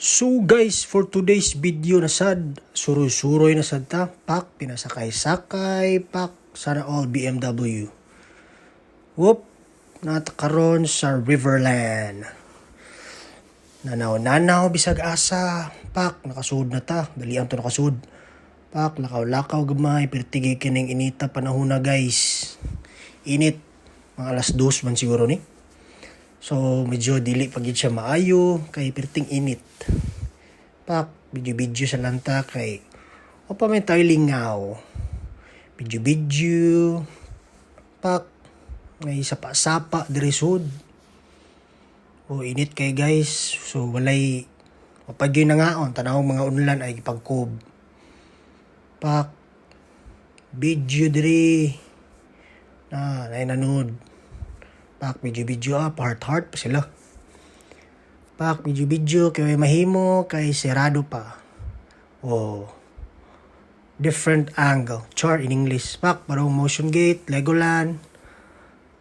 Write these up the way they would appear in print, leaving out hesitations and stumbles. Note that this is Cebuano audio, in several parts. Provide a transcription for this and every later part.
So guys, for today's video na sad, suroy-suroy na sad ta, pak, pinasakay-sakay, pak, sana all BMW. Whoop, naa ta karon sa Riverland. Nanaw-nanaw, bisag asa, pak, nakasud na ta, dalian to nakasud. Pak, lakaw-lakaw gamay, pertige kining inita panahon na, guys. Init, mga alas 2 man siguro ni. So, medyo dili pa gid siya maayo kay perting init. Pak, video-video sa lanta kay o pa may tayo lingaw. Video-video. Pak, may sapa-sapa diri sud. O init kay, guys. So walay mapagyoy na ngaon, tanaw mga unlan ay pagkob. Pak, video diri. Na, nay nanood. Pak, video-video ah, heart heart pa sila. Pak, video-video kay mahimo kay serado pa. Oh. Different angle. Char in English. Pak, parang motion gate, Legoland.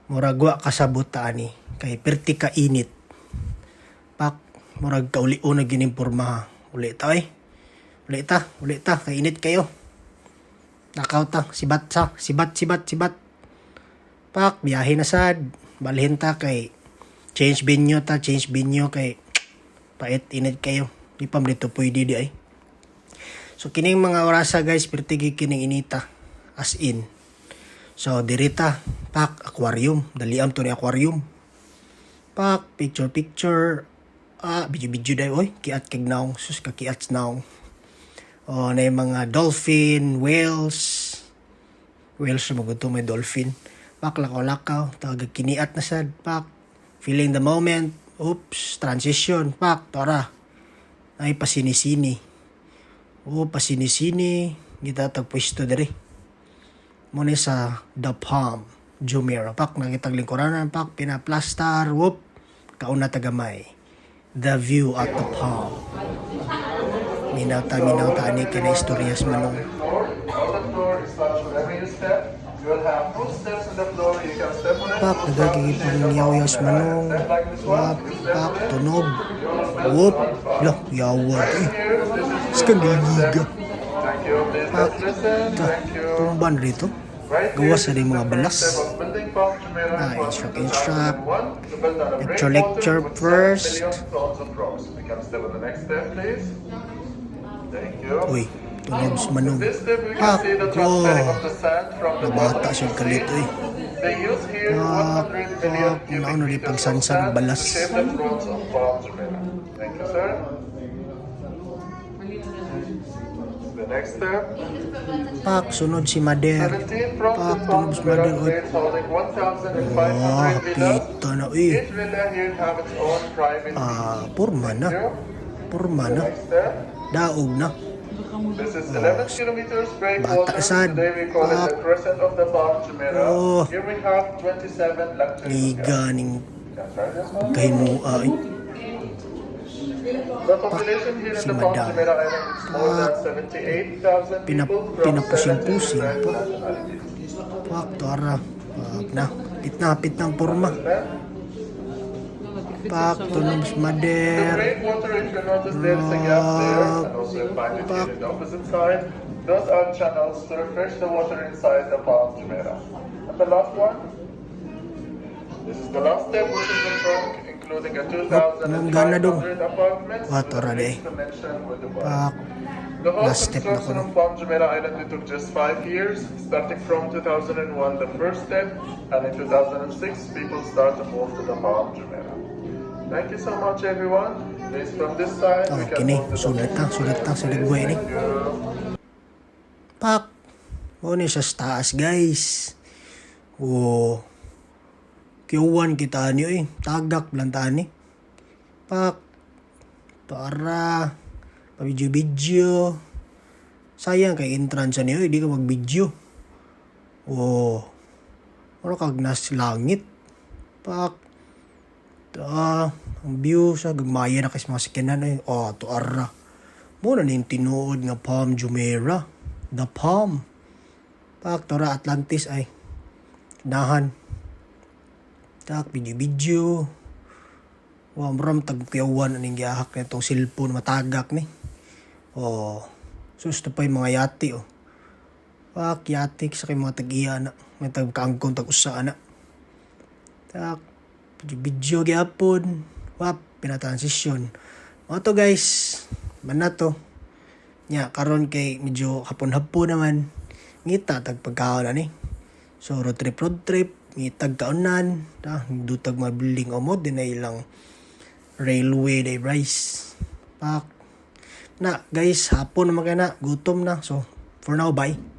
Murag wa kasabot ta ani kay perti ka init. Pak, murag kauli-o na gining porma. Uli ta eh. Uli ta, uli ta, kay init kayo. Nakaw ta, sibat sa, sibat, sibat, sibat. Pak, biyahe na sad. Balhin ta kay change venue ta, change venue kay pait init kayo. Di pa man dito pwede di ay. So kining mga orasa, guys, pertigi kining inita as in. So dirita, pak, aquarium, daliam to ni aquarium. Pak, picture picture, ah, video video day oy, kiat kag naong, sus kakiat naong. Oh, na yung mga dolphin, whales. Whales na maguto may dolphin. Pak, lakaw-lakaw, tagag kiniat na sad, pak. Feeling the moment. Oops, transition, pak, tora. Ay pasini-sini. Oh, pasini-sini. Kita tag pwesto diri. Mo ni sa The Palm Jumeirah. Pak, nakitag lingkuranan, pak, pinaplastar, whoop, kauna tagamay. The view at The Palm. Minaw ta, minaw ta, ani kina istoryas manong. Floor. On the floor is such wherever you step, you will have two steps on the floor. You can step on it. Pak, nagagigil pang yaw-yaw sa manong. Wap, pak, tunog. Whoop, lah, yawad eh. Here, this is Skang gigiga. Thank you. Please Pak, let's listen. ta, Thank you. tumban rito. Right Gawa here sa is rin the mga first balas. step of building Palm Jumeirah Ah, was instruct, in instruct. 2001 to build on a Lecture, breakwater lecture with 7 first. million tons of rocks. We can step on the next step, please. Thank you. Uy, tunog sa manong. This step we can Pak, see the transferring oh. of the sand from the Nabata bottom siya to kalit, sea. eh. They use here Pak, 100 million pak, cubic naon na di meters of pagsansan sand balas. to shape the fronts of Palm Jumeirah. Thank you, sir. The next step, Pak, sunod si Mader. 17 fronts Pak, in Palm tunog si Mader. Jumeirah Oy. today holding 1,500 Ah, villas. pita na eh. Each villa here have its own private beach. Ah, porma na. Thank you. Porma The na. next step, Daog na. this is 11 kilometers breakwater. Bata sad. Today we call it Pak. the crescent of the Palm Jumeirah. Oh. Here we have 27 luxury hotels. Liga ning Can try this one. kahimua eh. The population here in Si the Palm Madam. Jumeirah Island is more than 78,000 people from 70 pinapusing-pusing different pa. nationalities. Pak, tara. Pak na. Pit na, pit na ang porma. Pak, tunog si The Mader. breakwater, if you notice, there is a gap there, and also you find it here in the opposite side. Those are channels to refresh the water inside the Palm Jumeirah. And the last one, this is the last step, which is the trunk, including a Anong gana dong? 2,500 apartments Ah, with tara a di. fixed connection with Dubai. Pak, The whole last step na ko construction no. of Palm Jumeirah Island, it took just 5 years, starting from 2001, the first step, and in 2006, people start to move to the Palm Jumeirah. Thank you so much, everyone. Please, from this side, Oh, we can kini. move to the Sulit ta, sulit ta sa ligway ni. Thank you. Pak. O ni siya sa taas, guys. Oh. Q1 kita niyo eh. Tagak plantaan ni. Pak. Para. Pa-video-video. Sayang kay entrance niyo eh. Di ka mag-video. Oh. Ano kag nas langit. Pak. Ta, ang view sa gagmaya na kay sa mga sakyanan eh. Oh, to ara. Mo na ning tinuod nga Palm Jumeirah. The Palm. Pak, tora Atlantis ay. Nahan. Tak, video-video. Wa mura man tag kuyawan aning giahak nitong cellphone, matagak ni. Oh. Sus, ito pa yung mga yate oh. Pak, yate sa kay mga tag-iya na. May tag kaangkon tag usa ana. Tak, video, video gyapon. Wap, pina-transition. Mao to, guys. Man na to. Nya, karon kay medyo hapon-hapon naman. Ngita tag pagkaon ani. So road trip, ngitag kaunan, ta dutag mga building o mo din na ilang railway day rice. Pak. Na guys, hapon naman kay na, gutom na. So for now, bye.